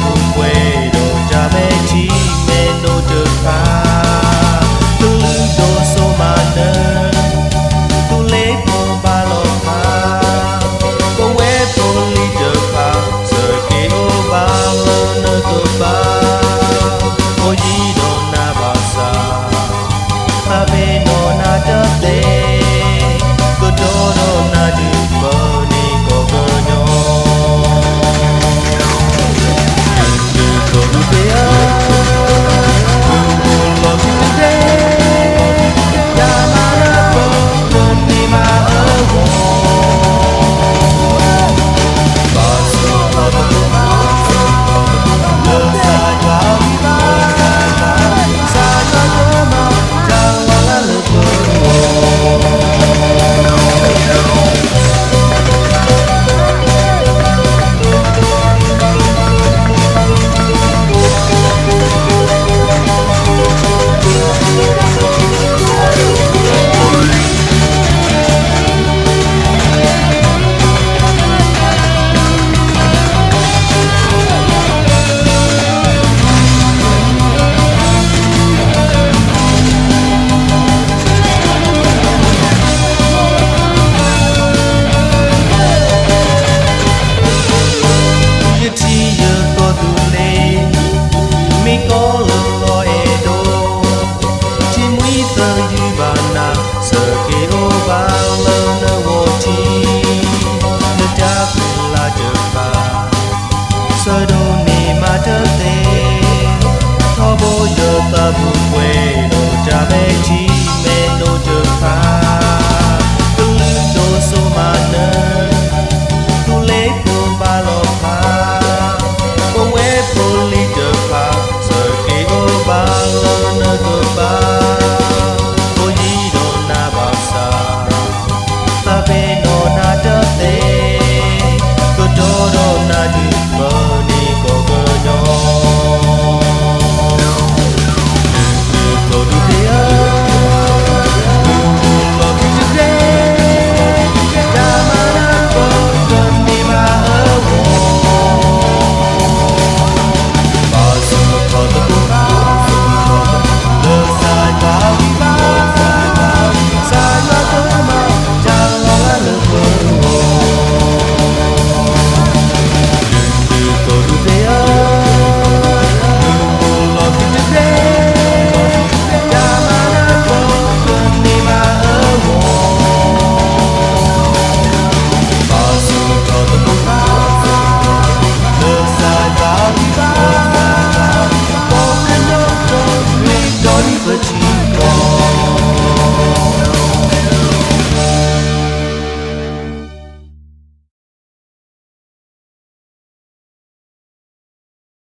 ပူၤကွဲးဒီးတၢ်မဲာ်ထံမဲာ်နိတဖၣ်, ကလုာ်ဒိၣ်စိမးနၢၤ, သူၣ်လ့ဖိဘၣ်လီၤဖး, ပဝဲဖိလံၤတဖၣ် စၢက့ၤအိၣ်ဘၣ်လၢနကပၤ, အိၣ်ယံၤဒီးနၤဘၣ်ဆၣ် သးပ့ၤနီၣ်နၤတသ့, ကတီၤဒီးနၤဒုးပၢန့ၢ်ကီၢ်ကညီ. ဒုးဒုးသိးဒုးသ့ၣ်ဧၢ, ဒုးအိၣ်လီၤခံတဂ့ၤ, ယမၤနၢၤပၢၢ် တန့ၢ်မၤအၢဂီၢ် ဘၣ်ဆိၣ်ထီၣ်သကိး လၢကစၢ်ယွၤအဂံၢ်ဘါ, ကစၢ်ယွၤကမၤတၢ်လီၤလးလၢပဂီၢ်. ယထံၣ်ယကီၢ်သူလ့ၤ မ့ၢ်ကီၢ်လၢလီၤအဲၣ်ဒိး, ထံမှံသယုၢ်ဘၣ်နၤ စၢက့ၤအိၣ်ဘၣ်လၢနဂီၢ်ထံ, နတၢ်ဖှံလၢ်တဖၣ် ဆၢဒိးန့ၢ်မၤတသ့, ထီဘိယသးပူၤကွဲးဒီးတၢ်မဲာ်ထံမဲာ်နိတဖၣ်, ကလုာ်ဒိၣ်စိမးနၢၤ, သူၣ်လ့ဖိဘၣ်လီၤဖး, ပဝဲဖိလံၤတဖၣ် စၢက့ၤအိၣ်ဘၣ်လၢနကပၤ, အိၣ်ယံၤဒီးနၤဘၣ်ဆၣ် သးပ့ၤနီၣ်နၤတသ့, ကတီၤဒီးနၤဒုးပၢန့ၢ်ကီၢ်ကညီ. ဒုးဒုးသိးဒုးသ့ၣ်ဧၢ, ဒုးအိၣ်လီၤခံတဂ့ၤ, ယမၤနၢၤပၢၢ် တန့ၢ်မၤအၢဂီၢ် ဘၣ်ဆိၣ်ထီၣ်သကိး လၢကစၢ်ယွၤအဂံၢ်ဘါ, ကစၢ်ယွၤကမၤတၢ်လီၤလးလၢပဂီၢ်. ဒုးဒုးသိးဒုးသ့ၣ်ဧၢ, ဒုးအိၣ်လီၤခံတဂ့ၤ, ယမၤနၢၤပၢၢ် တန့ၢ်မၤအၢဂီၢ် ဘၣ်ဆိၣ်ထီၣ်သကိး လၢကစၢ်ယွၤအဂံၢ်ဘါ, ပကညီဒီး မ့ၢ်ဒီနံၣ်ပထံ